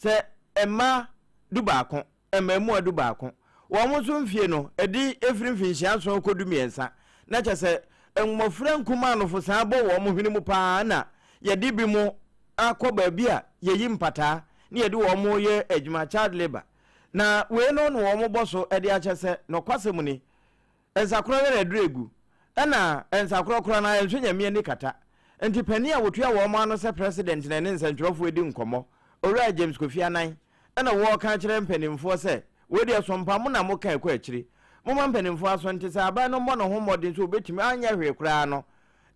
Sɛ mmaa dubaako, mmaamua dubaako, wɔn nso mfie no ɛdi firi mfinhyia nson kɔ 13, na kyerɛ sɛ mmɔfra nkumaa anofosaa bɔ wɔn hwene mu paa na yɛde bi mo akɔ baabi a yɛyi mpataa na yɛde wɔn yɛ adwuma, child labour. Na wei no na wɔn bɔ so de akyɛ sɛ nɔkwasɛm ni, Nsakorɔ werɛ aduru egu, ɛna nsakorɔ koraa no ara nso Nyame ani kata. Nti panin a wɔtua wɔn ano sɛ President na ɛne nsɛntwerɛfoɔ redi nkɔmmɔ, Owura James Kofi Annan, ɛna wɔreka akyerɛ mpanimfoɔ sɛ, wei deɛ sompa mo na moka ɛkɔ akyiri. Momma mpanimfoɔ aso nte sɛ aban no mmɔ ne ho mmɔden sɛ wɔbɛtumi anyɛ hwee koraa no,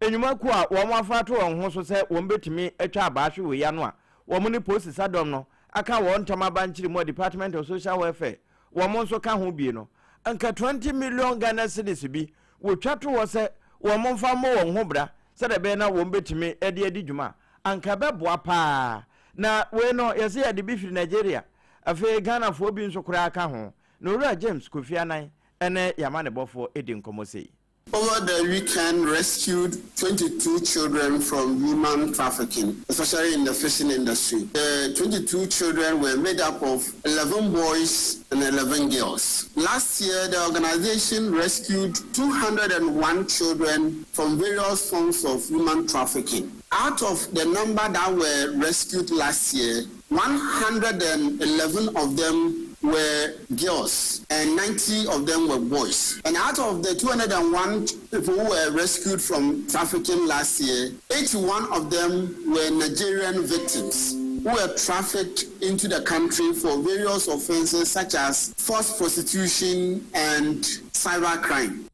nnwuma kuo a wɔn afa ato wɔn ho so sɛ wɔn bɛtumi atwa abaa hwe wei ano a wɔn ne Polisi Sadɔm no aka wɔn ntam aba nkyere mu a Department of Social Welfare wɔn nso ka ho bie no, anka 20 million Ghana cedis bi wɔtwa to hɔ sɛ wɔn mfa mmɔ wɔn ho bra sɛdeɛ ɛbɛyɛ na wɔn bɛtumi de adi dwuma a, anka ɛbɛboa paa. Na wei no yɛse yɛde bi firi Nigeria, afei Ghanafoɔ bi nso koraa ka ho. Na Owura James Kofi Annan ne yɛn amanebɔfoɔ di nkɔmmɔ sei. Over the weekend rescued 22 children from human trafficking, especially in the fishing industry. The 22 children were made up of 11 boys and 11 girls. Last year, the organization rescued 201 children from various forms of human trafficking. Out of the number that were rescued last year, 111 of them were girls and 90 of them were boys. And out of the 201 people who were rescued from trafficking last year, 81 of them were Nigerian victims who were trafficked into the country for various offenses such as forced prostitution and cybercrime.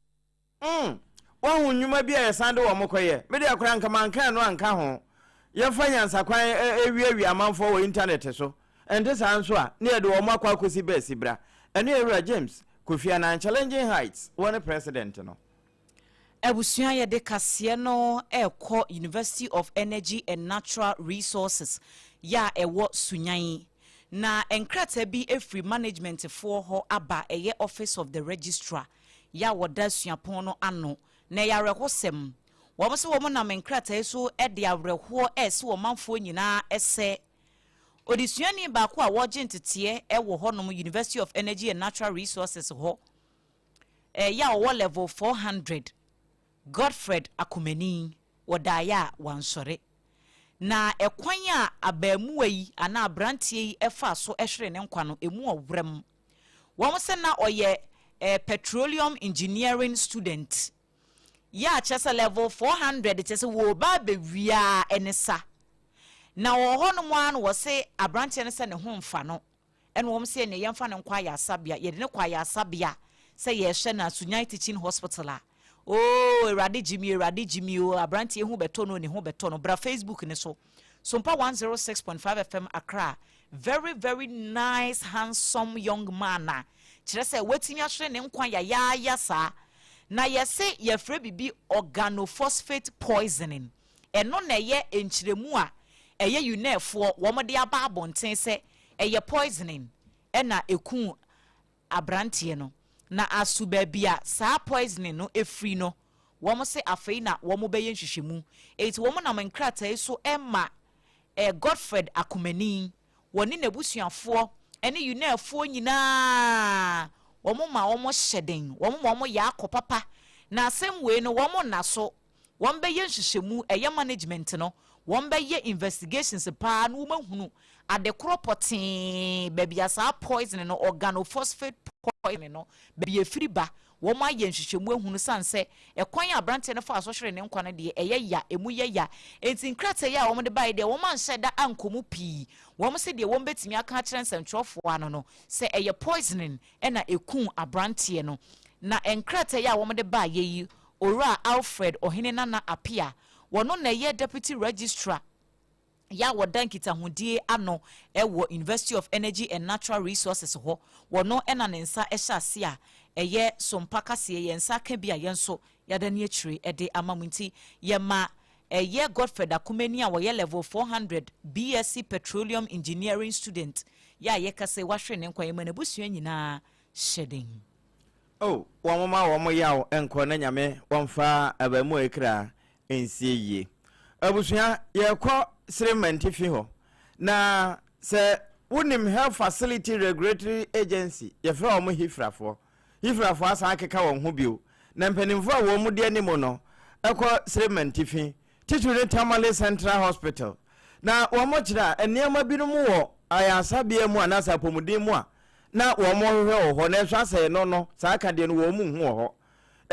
Woahu nnwuma bi a yɛsan de wɔn kɔyɛ? Me deɛ koraa anka manka ɛno anka ho. Yɛfa nyansakwan wiawia amanfoɔ wɔ intanɛte so. Ɛnte saa nso a, na yɛde wɔn akɔ akɔsi bɛasi bra. Ɛno yɛ Wura James Kofi Annan, Challenging Heights, wɔne President no. Abusua yɛde kaseɛ no rekɔ University of Energy and Natural Resources yɛ a ɛwɔ Sunyani. Na nkrataa bi firi management foɔ hɔ aba ɛyɛ Office of the Registrar yɛ a wɔda suapɔn no ano, na ɛyɛ awerɛhosɛm. Wɔn se wɔn nam nkrataa yi so de awerɛhoɔ rese ɔmanfoɔ nyinaa sɛ odesuani baako a wɔregye nteteɛ wɔ hɔnom University of Energy and Natural Resources hɔ yɛ a ɔwɔ level 400, Godfred Akomani, wɔdaeɛ a wansɔre. Na ɛkwan a abaamuwa yi anaa aberanteɛ yi faa so hweree ne nkwa no, ɛmu ɔwerɛm. Wɔn sɛ na ɔyɛ eh, petroleum engineering student. Yɛ a kyerɛ sɛ level 400 kyerɛ sɛ wɔreba abɛwia ɛne sa. Na wɔ hɔ nom ara no wɔse aberanteɛ no sɛ ne ho mfa no. Ɛna wɔn sɛ ɛneɛ yɛmfa no nkɔ ayaresabea. Yɛde no kɔ ayaresabea sɛ yɛrehwɛ no a Sunyani Teaching Hospital a. Oo Awurade gye me o, Awurade gye me o, aberanteɛ ho bɛtɔ no o, ne ho bɛtɔ no. Bra Facebook no so. Sompa 106.5 FM Accra. Very very nice handsome young man a kyerɛ sɛ watumi ahwere ne nkwa yayaaya saa. Na yɛse yɛfrɛ biribi organophosphate poisoning. Ɛno na ɛyɛ nkyerɛmu a ɛyɛ UNEfoɔ wɔn de aba abɔnten sɛ ɛyɛ poisoning ɛna ɛkuu abranteɛ no. Na aso baabi a saa poisoning no firi no wɔn se afei na wɔn bɛyɛ nhwehwɛmu. Enti wɔn nam nkrataa yi so ma Godfred Akomani, wɔne n'abusuafoɔ ne UNEfoɔ nyinaa wɔn ma wɔn hyɛ den, wɔn ma wɔn yɛ akɔ papa. Na asɛm wei no wɔn nna so, wɔn bɛyɛ nhwehwɛmu, ɛyɛ management no, wɔn bɛyɛ investigations paa na wɔn ahunu ade korɔ pɔtee baabi a saa poison no, organophosphate poison no, baabi a ɛfiri ba. Wɔayɛ nhwehwɛmu ahunu sane sɛ ɛkwan a aberanteɛ no faa so hweree ne nkwa no deɛ, ɛyɛ ya, ɛmu yɛ ya. Enti nkrataa yi a wɔde baeɛ deɛ, wɔanhyɛ da ankɔ mu pii. Wɔse deɛ wɔbɛtumi aka akyerɛ nsɛntwerɛfoɔ ano no, sɛ ɛyɛ poisoning na ɛkuu aberanteɛ no. Na nkrataa yi a wɔde baeɛ yi, Owura Alfred Ɔhene Nana Appiah, wɔno na ɛyɛ Deputy Registrar, yɛ a wɔda nkitahodie ano wɔ University of Energy and Natural Resources hɔ. Wɔno na ne nsa hyɛ ase a ɛyɛ Sompa kaseɛ, yɛn nsa aka bi a yɛn nso yɛada ne akyire de ama mo nti yɛma ɛyɛ Godfred Akomani a ɔyɛ Level 400 BSc Petroleum Engineering student yɛ a yɛka sɛ wahwere ne nkwa, yɛma n'abusua nyinaa hyɛ den. Oh, wɔn mma wɔn yaw nkɔ na Nyame wɔmfa abamuayi kra nsie yie. Abusua, yɛrekɔ Sere Mantifi hɔ, na sɛ. Wonim Health Facility Regulatory Agency, yɛfrɛ wɔn HIFRAfoɔ. HIFRAfoɔ asan akeka wɔn ho bio, na mpanimfoɔ a wɔn di anim no kɔ Sremantifi, titiriw ne Tamale Central Hospital, na wɔkyerɛ a nneɛma binom wɔ ayaresabea mu anaasɛ apɔmuden mu a na wɔhwehwɛ wɔ hɔ, nanso asɛ ɛno no, saa akadeɛ no wɔn nhu wɔ hɔ.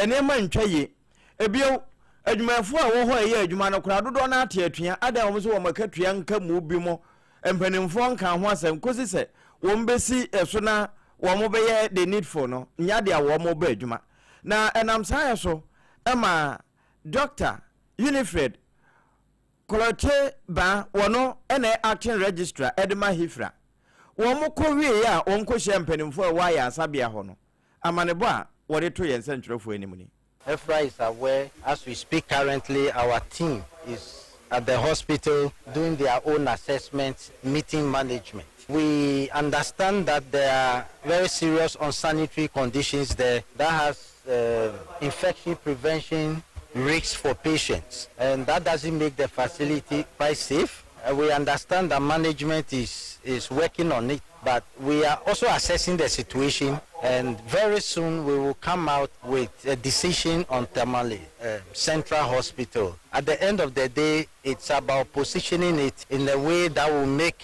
Nneɛma ntwa yie. Ebio, adwumayɛfoɔ a ɛwɔ hɔ a ɛyɛ adwuma no koraa dodoɔ no ara te atua, adɛn wɔn nso wɔn akatua nka mu bi mo mpanimfoɔ nkaa ho asɛm kɔsi sɛ wɔn bɛsi so na wɔn bɛyɛ the needful no nyɛ adeɛ a wɔn bɔ adwuma. Na ɛnam saa yɛ so ma Dɔkta Winifred Klɔtse Baa wɔno na ɛyɛ acting registrar de ma HIFRA. Wɔn kɔ wieɛ a wɔn kɔ hyia mpanimfoɔ a ɛwɔ ayaresabea hɔ no, amanebɔ a wɔde to yɛn nsɛntwerɛfoɔ anim ni. HIFRA is aware as we speak currently our team is at the hospital doing their own assessment, meeting management. We understand that there are very serious unsanitary conditions there that has uh, infection prevention risks for patients and that doesn't make the facility quite safe. Uh, we understand that management is, is working on it, but we are also assessing the situation and very soon we will come out with a decision on Tamale Central Hospital. At the end of the day, it's about positioning it in a way that will make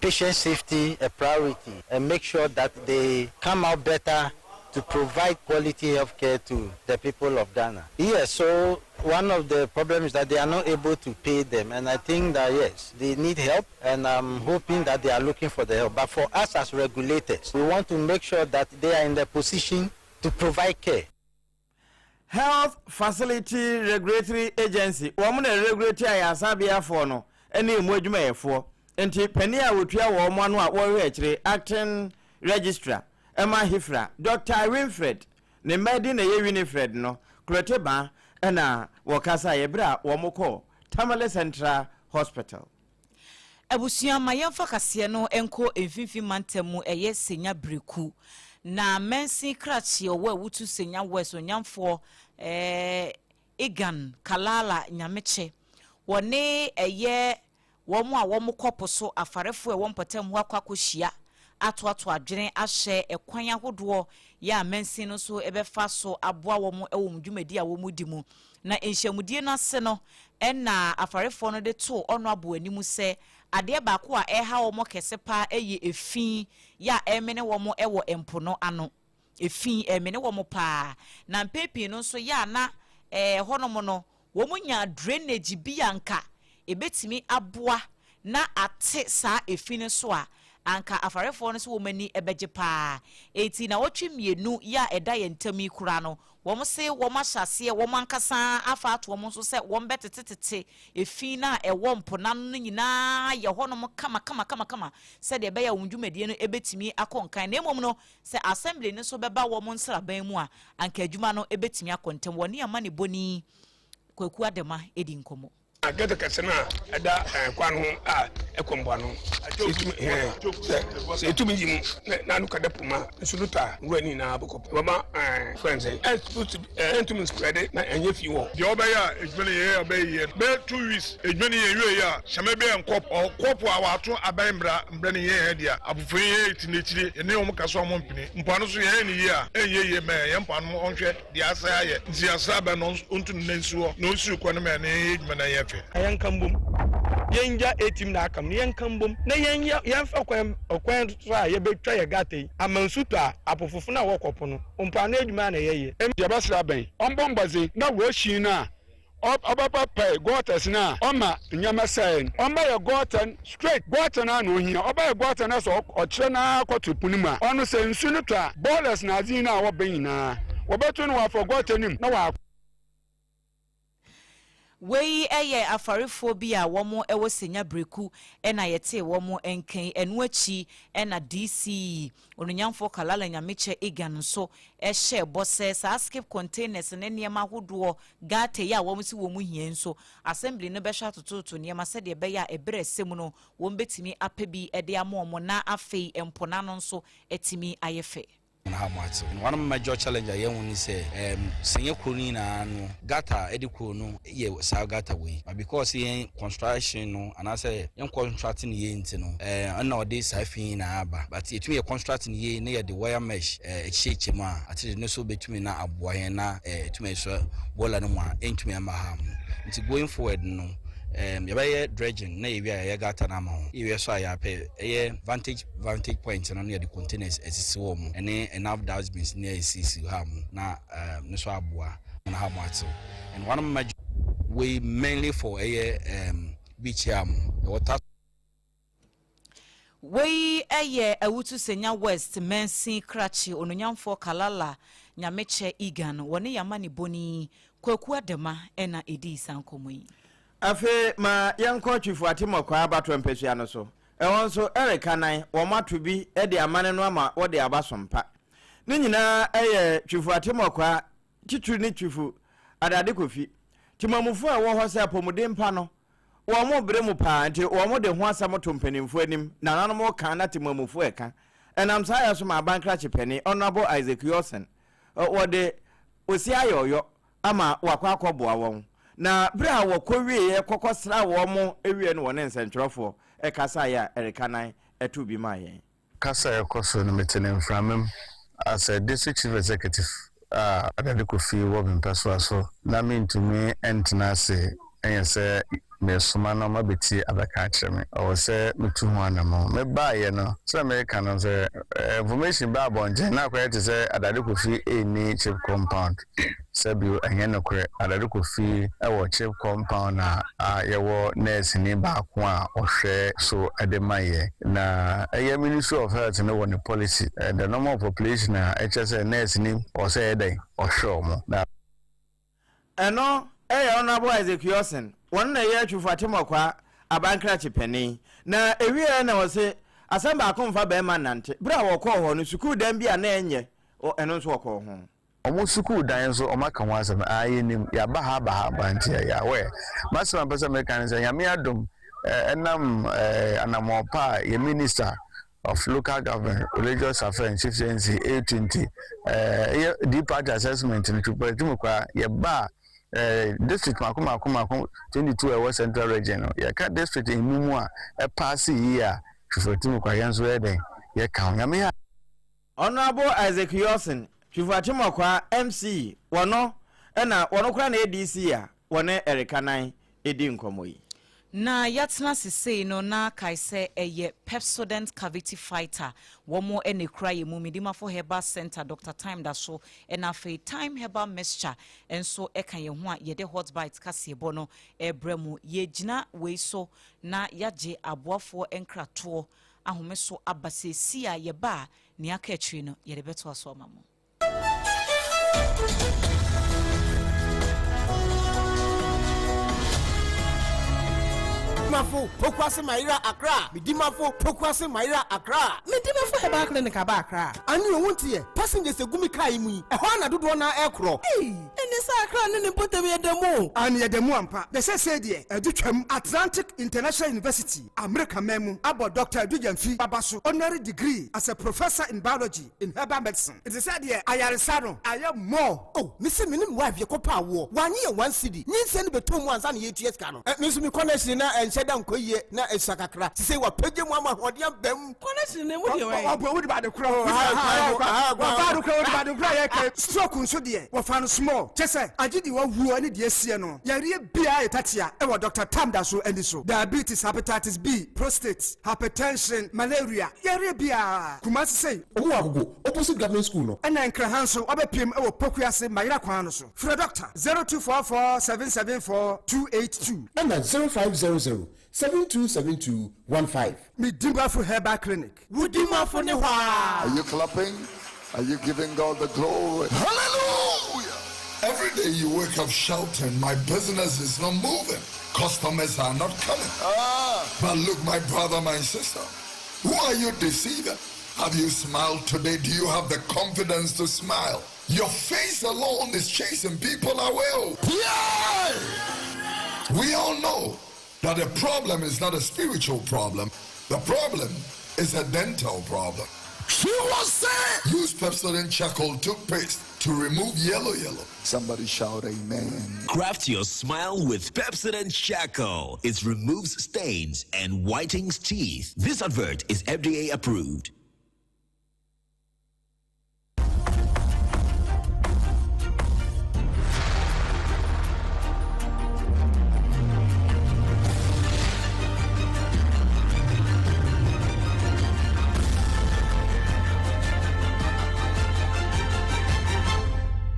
patient safety a priority and make sure that they come out better to provide quality health care to the people of Ghana. Yes, so one of the problems is that they are not able to pay them, and I think that yes, they need help, and I'm hoping that they are looking for the help. But for us as regulators, we want to make sure that they are in the position to provide care. Health Facility Regulatory Agency, wɔn na ɛregulate ayaresabeafoɔ no ne emu adwumayɛfoɔ. Nti panin a wɔtua wɔn ano a wɔhwɛ akyire, Acting Registrar, ma HIFRA, Dɔkta Winfred, ne mma din na ɛyɛ Winifred no, Klote Baa na wɔkasaeɛ berɛ a wɔkɔɔ Tamale Central Hospital. Abusua ma yɛmfa kaseɛ no nkɔ mfimfini mantam mu ɛyɛ Senya Breku na mansin krakye ɔwɔ Awutu Senya West Onyamfoɔ eh, Egan Kalala Nyamekyɛ wɔne ɛyɛ Wɔn a wɔkɔ po so afarefo a ɛwɔ mpɔtam hɔ akɔ akɔhyia atoatoa adwene ahyɛ ɛkwan ahodoɔ yɛ a mansin no nso bɛfa so aboa wɔn wɔ wɔn dwumadi a wɔdi mu. Na nhyiamudie no ase no na afarefoɔ no de too Ɔnoabo anim sɛ adeɛ baako a ɛreha wɔn kɛse pa ara yɛ efi yɛ a ɛremene wɔn wɔ mpo no ano. Efi remene wɔn pa ara. Na mpɛn pii no nso yɛ a na ɛhɔnom no Wɔnyaa drainage bi a anka ɛbɛtumi aboa na ate saa efi no so a, anka afarefoɔ no nso wɔn ani bɛgye pa ara. Enti nnawɔtwe mmienu yi a ɛda yɛn ntam yi koraa no, wɔse wɔahyɛ aseɛ wɔn ankasa afa ato wɔn so sɛ wɔbɛtetetete efi no a ɛwɔ mpo no ano no nyinaa ayɛ hɔnom kamakamakamakama sɛdeɛ ɛbɛyɛ a wɔn dwumadie no bɛtumi akɔ nkan. Na mmom no, sɛ Assembly no nso bɛba wɔn nsraban mu a, anka adwuma no bɛtumi akɔ ntɛm. Wɔne amanebɔni Kwaku Adema di nkɔmmɔ. Ghetto kɛse no a ɛda kwan ho a ɛkɔ mpoano no, sɛ sɛ etumi yi mu na n'ano kɔda po mu a, nsu no tɔ a, nwura no nyinaa bɛkɔ po. Ɛbɛma frɛ no sɛn, ɛntumi nsprɛde na ɛnyɛ fi wɔ. Deɛ ɔbɛyɛ a edwuma no yɛ a ɔbɛyɛ yie no bɛyɛ 2 weeks edwuma no yɛ wie yɛ a hyɛmɛ bɛyɛ nkɔp ɔkɔpo a wato aban mbra mbra no yɛ yɛn dea apofo yi yɛ ti n'akyiri yɛne wɔn kasa wɔn mpene mpoano so yɛyɛ no yie a ɛnyɛ yie mɛ yɛn mpoano mo ɔnhwɛ deɛ asɛe ayɛ nti yɛasrɛ aban no ɔntu ne nan nsi hɔ na ɔnsiw kwan no ma yɛne yɛnyɛ adwuma na ɛnyɛ fɛ. Yɛnka mbom, yɛngya etim na akam no, yɛnka mbom na yɛnyɛ yɛmfa kwan ɔkwan so a yɛbɛtwa yɛ gata yi ama nsu tɔ a, apofofo no a wɔkɔ po no, mpoano edwuma na yɛyɛ. Yɛbɛsrɛ aban ɔmbɔ mbɔdzen na woehyin no a ɔbɛpae gutters no a ɔma nneɛma sɛe no. Ɔmbɛyɛ gutter no straight. Gutter no ara na ohia. Ɔbɛyɛ gutter no sɛ ɔkyerɛ no ara kɔto po no mu a, ɔno sɛ nsu no tɔ a, ballers na adze nyina a wɔba nyina, wɔbɛto no wɔafa gutter no mu na wɔakɔ. Wei yɛ afarefoɔ bi a wɔn wɔ Senya Breku na yɛtee wɔn nka yi. Ɛno akyi na DC Onunyamfoɔ Kalala Nyamekyɛ Egan nso hyɛɛ bɔ sɛ saa skip containers ne nneɛma ahodoɔ gutter yi a wɔn se wɔn hia yi nso, Assembly no bɛhwɛ atototo nneɛma sɛdeɛ ɛbɛyɛ a ɛberɛ a ɛsɛ mu no wɔn bɛtumi apɛ bi de ama wɔn na afei mpo no ano nso atumi ayɛ fɛ. Ha mo atew. One major challenge a yɛhu ne sɛ um, sɛnyɛ kuro no nyinaa no gutter a ɛde kuro no yɛ saa gutter wei but because yɛn construction no anaasɛ yɛn construct no yie nti no eh, ɛna ɔde saa fi nyinaa aba but yɛtumi yɛ construct no yie na yɛde wire mesh eh, ɛkyekyɛ mu a atete no so bɛtumi na aboa yɛn na eh, ɛtumi ɛsɔ bɔɔla no mu a ɛntumi ɛmma ha mo nti going forward no um, yɛbɛyɛ dredging na yɛwie a yɛyɛ gutter no ama ho yɛwie so a yɛapɛ ɛyɛ vantage vantage point no na yɛde containers asisi wɔ mu ɛne enough dustbins ne yɛsisi ha mu na um, ne so aboa na ha mo atew and one major way mainly for ɛyɛ um, beach ha mo the water Wei yɛ Awutu Senya West mansin krakye Ononyamfoɔ Kalala Nyamekyɛ Egan wɔne Yamanibɔni Kwaku Adama na ɛdii saa nkɔmmɔ yi. Afei ma yɛnkɔ Twifo Atemɔkwaa abatoɔ mpasua no so. Ɛhɔ nso, Eric Anan, wɔato bi de amane no ama wɔde aba Sompa. Ne nyinaa yɛ Twifo Atemɔkwaa titiri ne Twifo Adade Kofi. Temamufo a ɛwɔ hɔ sɛ apɔmuden pa no, wɔbrɛ mu paa nti wɔde ho asɛm to mpanimfoɔ anim, nananom reka na temamufo reka. Ɛnam saa yɛ so ma Aban Krakye Panin, Honourable Isaac Yorson, wɔde Osi Ayɔyɔ ama wakɔ akɔboa wɔn. Na berɛ a wɔkɔ wieeɛ kɔkɔsraa wɔn wieɛ no wɔne nsɛntwerɛfoɔ kasaeɛ a Eric Anan too bi maa yɛn. Kasa a ɛkɔ so no, mete no mframa mu. As a District Chief Executive a Adade Kofi wɔ me mpɛsoa so na mentumi ntena ase nyɛ sɛ meresoma na wɔabɛtie abɛka akyerɛ me. Ɛwɔ sɛ metu ho anammɔn. Mebaeɛ no, sɛdeɛ mereka no, sɛ information ba abɔnten na akɔyɛ te sɛ Adade Kofi nni chip compound. Sɛ bio, ɛnyɛ nokorɛ. Adade Kofi wɔ chip compound a yɛwɔ nɛɛseni baako a ɔhwɛ so de ma yɛn. Na ɛyɛ Ministry of Health no wɔ ne policy, the number of population a ɛkyerɛ sɛ nɛɛseni ɔwɔ sɛ ɛyɛ dɛn? Ɔhwɛ wɔn. Na. Ɛno yɛ Honourable Isaac Yorson, wɔn na ɛyɛ Twifo Atemɔkwa abankrakye panin. Na ɛwieɛ na ɔse asɛm baako mfa barima nnante. Berɛ a wɔkɔɔ hɔ no, sukuu dan bi a na ɛnyɛ, ɛno nso wɔkɔɔ ho. Wɔn sukuu dan nso wɔn aka ho asɛm aa yɛnim yɛaba ha aba ha aba nti yɛyɛ aware. M'asɛm a mepɛ sɛ meka ne sɛ Nyame adom ɛnam anamɔn pa a yɛn minister of local government, religious affairs and chieftaincy ɛretu nti ɛyɛ D-party assessment no twupɔtwum koraa yɛba a district mako mako mako 22 a ɛwɔ central region no yɛka district nnum a ɛpaase yie a twupɔtwum koraa yɛn nso yɛ dɛn yɛka ho. Nyame yɛ Honourable Isaac Yorson, Twifo Akyemɔkwaa, MC, wɔno na wɔno koraa na ɛyɛ DC a wɔne Eric Anan di nkɔmmɔ yi. Na yɛatena ase sei no na kae sɛ ɛyɛ Pepsodent Cavity Fighter wɔn na ɛkura yɛn mu, Medimafo Herbal Centre, Doctor Time da so, ɛna afei Thyme Herbal Mixture nso ka yɛn ho a yɛde Hot Bite kaseɛbɔ no rebrɛ mo. Yɛgyina wei so na yɛagye aboafoɔ nkratoɔ ahome so aba seesei a yɛba a, nea aka akyiri no, yɛde bɛtoa so ama mo. Medimafo Pokuase Mayera Accra Medimafo Pokuase Mayera Accra. Medimafo Herbal Clinic aba Accra. Ane o wonteɛ, passengers egu me car yi mu yi, ɛhɔ ara na dodoɔ no ara ɛrekorɔ. Ei! Ɛne sɛ Accra ne ne mpɔtam yɛ da mu o. Aane yɛda mu ampa, na seesei deɛ ɛde twam Atlantic International University. Amerika man mu abɔ Dɔkta Adu Gyamfi aba so honorary degree as a professor in biology in herbal medicine. Nti sɛ deɛ ayaresa no ayɛ more. Oh me se me ne me wife yɛkɔ pɛ awoɔ wanye yɛn one cedi nyinsɛn no bɛtɔ mu ansa na yɛtua sika no eh me nso me connection na ɛnhyɛ da nkɔ yie na ɛsua kakra sesei wapagya mu ama ahoɔden aba mu. Connection no emu deɛ wɛn. Ɔbɔ wode bade korɔ wɔfa ade korɔ wode bade korɔ yɛ kɛ stroke nso deɛ wɔfa no small kyɛ sɛ agye deɛ wawuo ne deɛ asie no yareɛ biara yɛ tatia ɛwɔ Doctor Tam da so ani so diabetes hepatitis B prostate hypertension malaria yareɛ biara Kumasi sei. Ɔmo wɔ Agogo opposite government school no. Ɛna Nkran ha nso wabɛpiem ɛwɔ Pokuase Mayera kwan no so frɛ Doctor 0244 774 282. Ɛna 0500 7272 15. Me Dimafo Herbal Clinic. Wo Dimafo ne hɔ aa. Are you clapping? Are you giving God the glory? Hallelujah! Every day you wake up shouting, My business is not moving. Customers are not coming. Ah. But look, my brother, my sister, who are you deceiving? Have you smiled today? Do you have the confidence to smile? Your face alone is chasing people away. Yeah! We all know that the problem is not a spiritual problem. The problem is a dental problem. He was saying, Use Pepsodent Charcoal Toothpaste to remove yellow yellow. Somebody shout amen. Craft your smile with Pepsodent Charcoal. It removes stains and whitens teeth. This advert is FDA approved.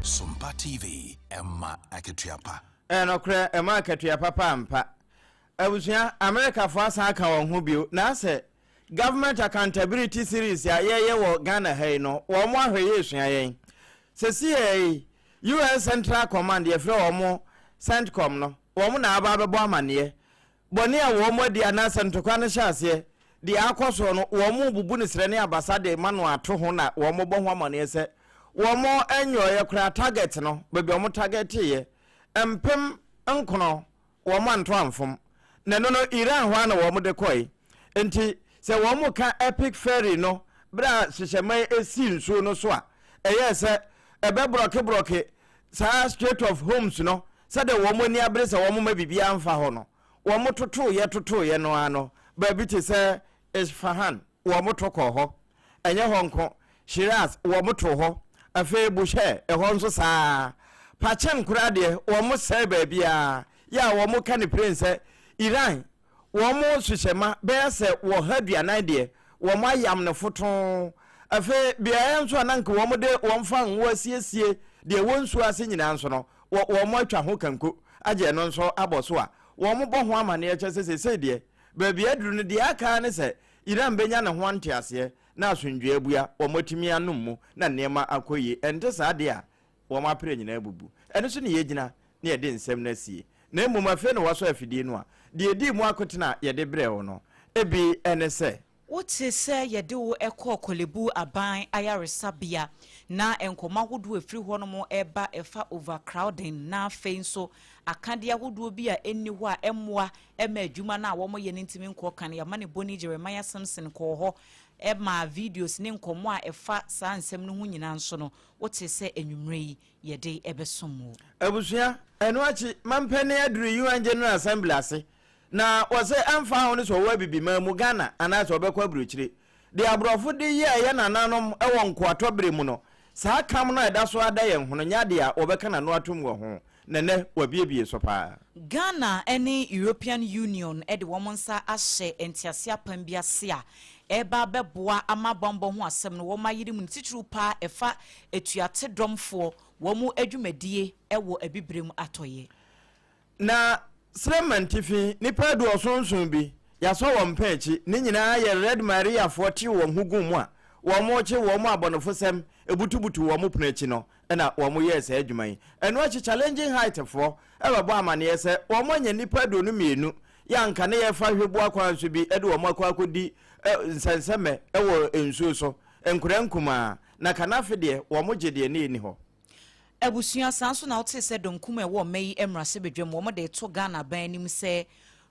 Sompa TV, ɛma akatua pa. Ɛyɛ nokorɛ, ɛma akatua papa ampa. Abusua, Amerikafoɔ asan aka wɔn ho bio, na asɛ Government Accountability Series a yɛyɛ wɔ Ghana ha yi no, wɔn ahwɛ yɛ esua yɛn. Sɛsiɛ yi, US Central Command, yɛfrɛ wɔn CENTCOM no, wɔn na aba abɛbɔ amaneɛ. Bɔne a wɔn adi anaasɛ ntɔkwa no hyɛ aseɛ, deɛ akɔ soɔ no, wɔn rebubu no serɛ ne abasa de ma no ato ho na wɔn bɔ ho amaneɛ sɛ wɔn nyɔeɛ koraa target no, baabi a wɔn targeteeɛ, 9000. Wɔn anto amfom. Na ɛno no, Iran hɔ ara na wɔn de kɔe. Enti, sɛ wɔn ka Epic Ferry no bere a hyehyɛman sii nsuo no so a, ɛyɛɛ sɛ ɛbɛbrɔkebrɔke saa Strait of Hormuz no sɛdeɛ wɔn ani abere sɛ wɔn mma biribiara mfa hɔ no. Wɔn totoeɛ totoeɛ no ara no, baabi te sɛ Isfahan, wɔto kɔɔ hɔ. Ɛnyɛ hɔ nko, Shiraz, wɔtoo hɔ. Afei Bushehr, ɛhɔ nso saa ara. Parchin koraa deɛ, wɔsɛe baabiara. Yɛ a wɔka no piren sɛ Iran, wɔn suhyɛma bɛyɛ sɛ wɔha aduanan deɛ, wɔayam no fotoo. Afei beaeɛ nso a na anka wɔde wɔn fa ngo asiesie deɛ ɛwɔ nsuo ase nyinaa nso no, wɔatwa ho kanko agye ɛno nso abɔ so a wɔbɔ ho amanneɛ kyɛ sɛ seesei deɛ, baabi aduru no, deɛ aka ara ne sɛ Iran benya ne ho nteaseɛ na asomdwoeɛ abua, wɔatumi anom mu na nneɛma akɔ yie. Ɛnte saa deɛ a, wɔn aprɛ nyinaa abubu. Ɛno so na yɛgyina na yɛde nsɛm no asie. Na mmom afei na wɔasɔ afidie no a, deɛ ɛdii mu akotene a yɛde brɛɛ wo no, ebi ne sɛ. Wote sɛ yɛde wo kɔɔ Korle-Bu Aban Ayaresabea na nkɔmmɔ ahodoɔ a ɛfiri hɔnom reba ɛfa overcrowding na afei nso akadeɛ ahodoɔ bi a ɛnni hɔ a ɛmmoa ma adwuma no a wɔyɛ no ntumi nkɔ kan. Y'amanebɔni Jeremiah Simpson kɔɔ hɔ maa videos ne nkɔmmɔ a ɛfa saa nsɛm no ho nyinaa nso no, wote sɛ anwummerɛ yi yɛde bɛsom wo. Abusua, ɛno akyi, mampanin aduru UN General Assembly ase, na wɔse ɛmfa ho ne sɛ ɔwɔ Abibiman mu, Ghana, anaasɛ ɔbɛkɔ aburokyire, Deɛ aborɔfo de yɛɛ yɛn nananom wɔ nkoatɔ berɛ mu no, saa kam no a ɛda so ara da yɛn ho no nyɛ adeɛ a wɔbɛka n'ano atom wɔ ho, na ɛnnɛ wɔabuebue so pa ara. Ghana ne European Union de wɔn nsa ahyɛ ntease apam bi ase a ɛreba abɛboa ama bammɔ ho asɛm no wɔayere mu, ne titiriw pa ara ɛfa atuatedɔmfoɔ wɔn adwumadie wɔ Abibirem Atɔeɛ. Na Srɛmantifi nnipa aduɔsonson bi, yɛasɔ wɔn pɛn akyi, ne nyinaa yɛ Red Mariafoɔ tee wɔn ho guu mu a wɔrekye wɔn abɔnefosɛm butubutuu wɔn pono akyi no na wɔyɛɛ saa adwuma yi. Ɛno akyi Challenging Height foɔ bɛbɔ amaneɛ sɛ wɔanya nnipa 22 yɛ anka ne yɛrefa hweboa kwan so bi de wɔn akɔ akɔdi nsɛnsɛmɛ wɔ nsuo so, nkoraa nkumaa, na kanafe deɛ wɔgye deɛ ne ɛnni hɔ. Abusua, saa nso na wotee sɛ dɔnkum a ɛwɔ ɔma yi mmarahyɛbadwam wɔn de reto Ghana aban anim sɛ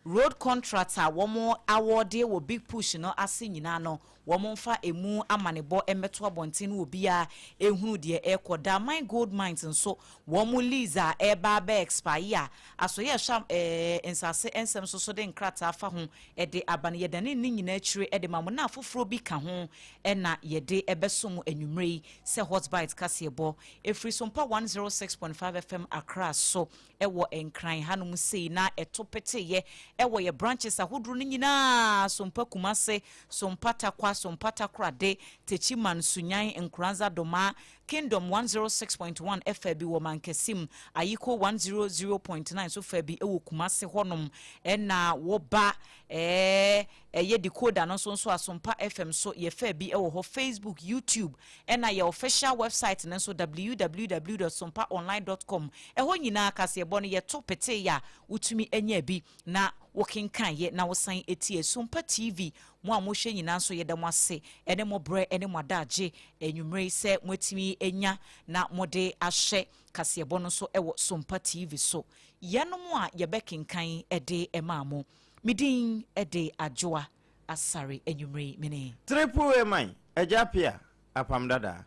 road contract a wɔn awɔɔdeɛ wɔ Big Push no ase nyinaa no wɔn mfa ɛmu amanebɔ mmɛto abɔnten na obiara nhunu deɛ ɛrekɔ. Damang Gold Mines nso wɔn lease a ɛreba abɛ expire a asɔeɛ a ɛhwɛ nsase nsɛm nso so de nkrataa fa ho de aba no yɛdane ne nyinaa akyire de ma mo na afoforɔ bi ka ho na yɛde bɛso mo anwummerɛ yi sɛ Hot Bite kaseɛbɔ ɛfiri Sompa 106.5 FM Accra so wɔ Nkran hanom sei na ɛto peteeɛ wɔ yɛ branches ahodoɔ no nyinaa, Sompa Kumase, Sompa Tarkwa, Sompa Takorade, Techiman, Sunyan, Nkoranza, Domaa, Kingdom 106.1 ɛfa bi wɔ Mankasim, Ayiko 100.9 nso fa bi wɔ Kumase hɔnom ɛna woba ɛɛ ɛyɛ decoder no nso nso a Sompa FM so yɛfa bi wɔ hɔ, Facebook, YouTube Ɛna yɛ official website no nso www dot sompaonline dot com ɛhɔ nyinaa kaseɛbɔ no yɛto petee a wotumi nya bi na wokenkan yɛ na wosan tie. Sompa TV mo a mohwɛ nyinaa nso yɛda mo ase ɛne mo brɛ ɛne mo adagye anwummerɛ yi sɛ moatumi anya na mode ahwɛ kaseɛbɔ no nso ɛwɔ Sompa TV so. Yɛnom a yɛbɛkenkan ɛde ɛmaa mo. Me din ɛde Adwoa. Asare anwummere yi mene. Triple A man, Agya Appiah, Apam Dadaa.